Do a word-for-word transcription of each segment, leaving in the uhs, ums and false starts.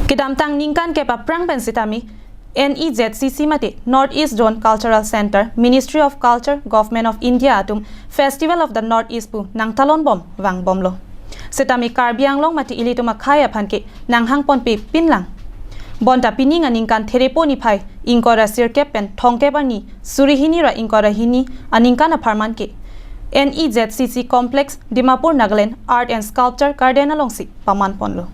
Kedamtang ningkan kep aphrang pen sitame N E Z C C mate North East Zone Cultural Center, Ministry of Culture, Government of India atum Festival of the North East pu nangtalon bom vangbomlo. Sitame Karbi Anglong mate ilitum akhei aphan ke nanghang ponpe pinlang. Bonta pining aningkan therepo niphai ingkoi ra sirkep pen thomkep arni suri hini ra ingkoi ra hini aningkan apharman ke N E Z C C Complex, Dimapur, Nagaland, Art and Sculpture Garden alongsi paman ponlo.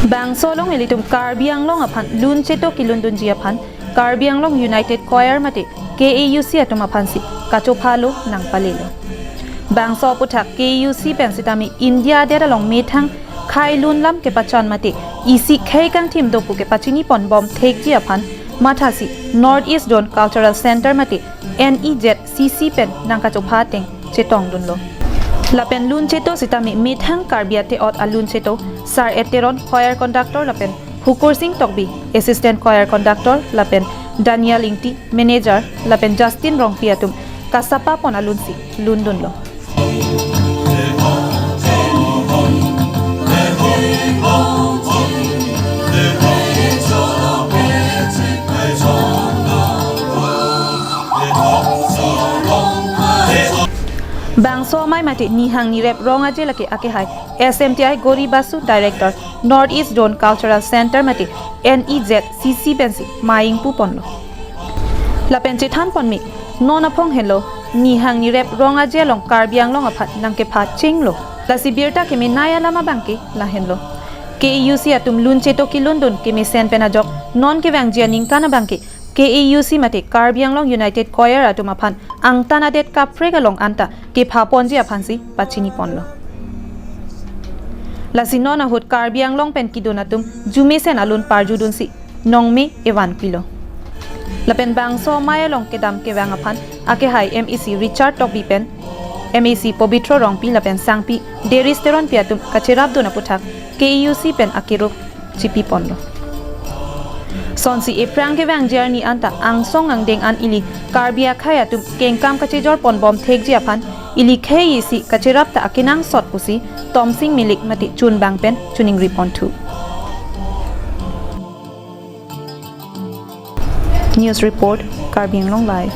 Bangso along ilitum Karbi Anglong aphan lun cheto kilundunji aphan Karbi Anglong United Choir mate K A U C atum aphansi kachophalo nangpalelo. Bangso aputhak K A U C pen sitame India adet along methang khei lun lam kepachan mate isi khei kangthim do pu kepachini ponbom thekji aphan mathasi North East Zone Cultural Center mate N E Z C C pen nangkachopha ateng chetongdunlo. Lapen lun cheto sitame methang Karbi ate-ot alun cheto Sar Eteron, choir conductor, lapen Hukur Sing Tokbi, assistant choir conductor, lapen Daniel Ingti, manager, lapen Justin Rongpi atum kasapa pon alunsi lundunlo. Bangso amei mate nihang nirep rong aje lake akehai S M T I Gori Basu, director, North East Zone Cultural Center mate N E Z C C pensi maying pu ponlo. Lapen chethan ponme, non aphong henlo nihang nirep rong aje along Karbi Anglong aphan nangkepha chenglo. Lasi birta kemenei alam abangke lahenlo. K A U C atum lun cheto kilundun kemesen pen ajok non kevangji aningkan abangke K A U C mate Karbi Anglong United Choir atum aphan angtan adet kaprek along anta kepha ponji aphansi pachini ponlo. Lasi non ahut Karbi Anglong pen kidun atum jumesen alun parjudunsi nongme evan pilo. Lapen bangso amei along kedam kevang aphan akehai M A C Richard Tokbi pen M A C Pobitro Rongpi lapen sangpi Deris Teronpi atum kacherapdun aputhak K A U C pen akirup chipi ponlo. Sonsi ephrang kevangji arni anta angsong angdeng an ili Karbi akhei atum kengkam kachejor ponbom thekji aphan ili khei isi kacherap ta akenangsot pusi Tomsing Milik mate chunbang pen choningri ponthu. News report, Karbi Anglong Live.